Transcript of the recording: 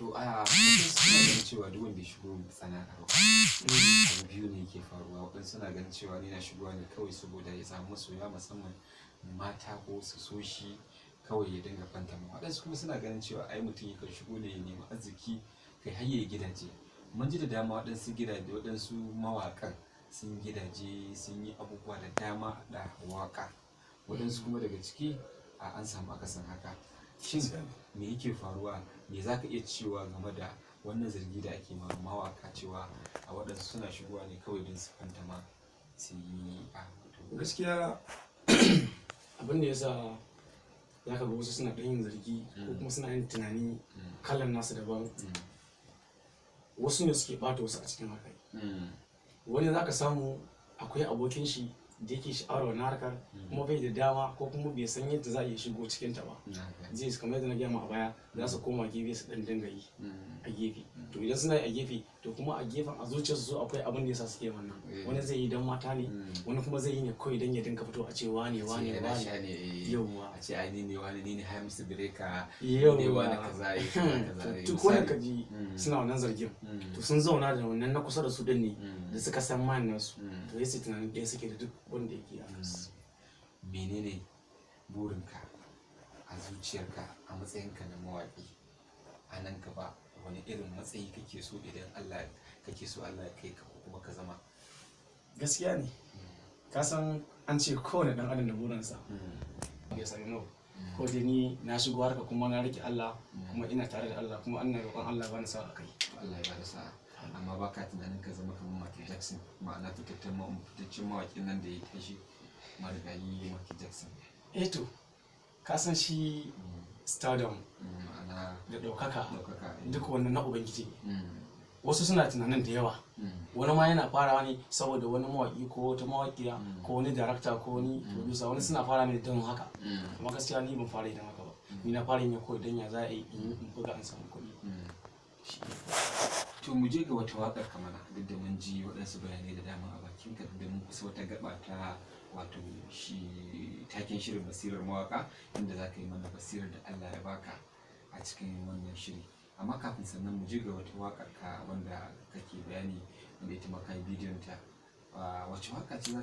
To, a wasu suna ganin cewa duk wanda ya shigo sana'ar waƙa, abu biyu ne yake faruwa. Waɗansu suna ganin cewa ni na shigowa ne kawai saboda ya samu masoya, musamman mata, ko su so shi kawai ya dinga fantama. Waɗansu kuma suna ganin cewa ai mutum yakan shigo ne ya nemi arziki, kai har yayi gidaje. Mun ji da dama waɗansu gidaje, waɗansu mawaƙan sun gidaje, sun yi abubuwa da dama da waƙa. Waɗansu kuma daga ciki a an samu akasin haka. Shin me yake faruwa? Me za ka iya cewa game da wannan zargi da ake ma mawaƙa cewa a waɗansu suna shigowa ne kawai don su fantama, su yi a Gaskiya, abin da ya sa za ka ga wasu suna ɗan yin zargi ko kuma suna yin tunani kalan nasu daban, wasu ne suke ɓata wasu a cikin harkar. Wani za ka samu akwai abokin shi da yake sha'awar wannan harkar, kuma bai da dama ko kuma bai san yadda za a iya shigo cikin ta ba. Zai kamar yadda na gaya ma a baya, za su koma gefe su ɗan dinga yi a gefe. To, idan suna yi a gefe, to kuma a gefen a zuciyarsu su akwai abin da yasa suke wannan. Wani zai yi don mata ne, wani kuma zai yi ne kawai don ya dinga fito a ce wane wane yana wane. Sha ne, eh. Yauwa. A ce ai ni ne wani, ni ne Hamisu Breaker, Yauwa. ni ne wani kaza yi kaza kaza. To, eh, duk wani misali. ka ji suna wannan zargin, to sun zauna da wannan na kusa da su din ne da suka san man nasu. To, sai su tunanin ɗaya suke da duk wanda yake a kansu. Menene burinka a zuciyarka a matsayinka na mawaƙi a nan gaba? Wani irin matsayi kake so, idan Allah kake so Allah ya kai ka, ko kuma ka zama? Gaskiya ne, ka san an ce kowane ɗan adam da burinsa. Ya sami nau ko dai ni na shigo harka kuma na rike Allah, kuma ina tare da Allah, kuma ana roƙon Allah bani sa'a kai. Allah ya bada sa'a. Amma baka tunanin ka zama kamar Michael Jackson, ma'ana fitaccen mawaƙin nan da ya tashi, marigayi Michael Jackson? Eh, to, ka san shi stardom Ma'ana da ɗaukaka, ɗaukaka, eh. duk wannan na Ubangiji ne. Wasu suna tunanin da yawa. Wani ma yana farawa ne saboda wani mawaƙi ko wata mawaƙiya ko wani darakta ko wani producer. Wani suna fara ne don haka. Amma gaskiya ni ban fara yi don haka ba. Ni na fara yin ne kawai don ya za a yi in yi in buga in samu kuɗi. Shi. To, mu je ga wata waƙar kamar, duk da mun ji waɗansu bayanai da dama a bakin ka, da mun kusa wata gaba ta wato shi taken shirin Basirar Mawaƙa, inda za ka yi mana basirar da Allah ya baka a cikin wannan shiri. Amma kafin sannan, mu je ga wata waƙar ka wanda kake bayani, wanda ita ma ka yi bidiyon ta. Wace waƙa ce za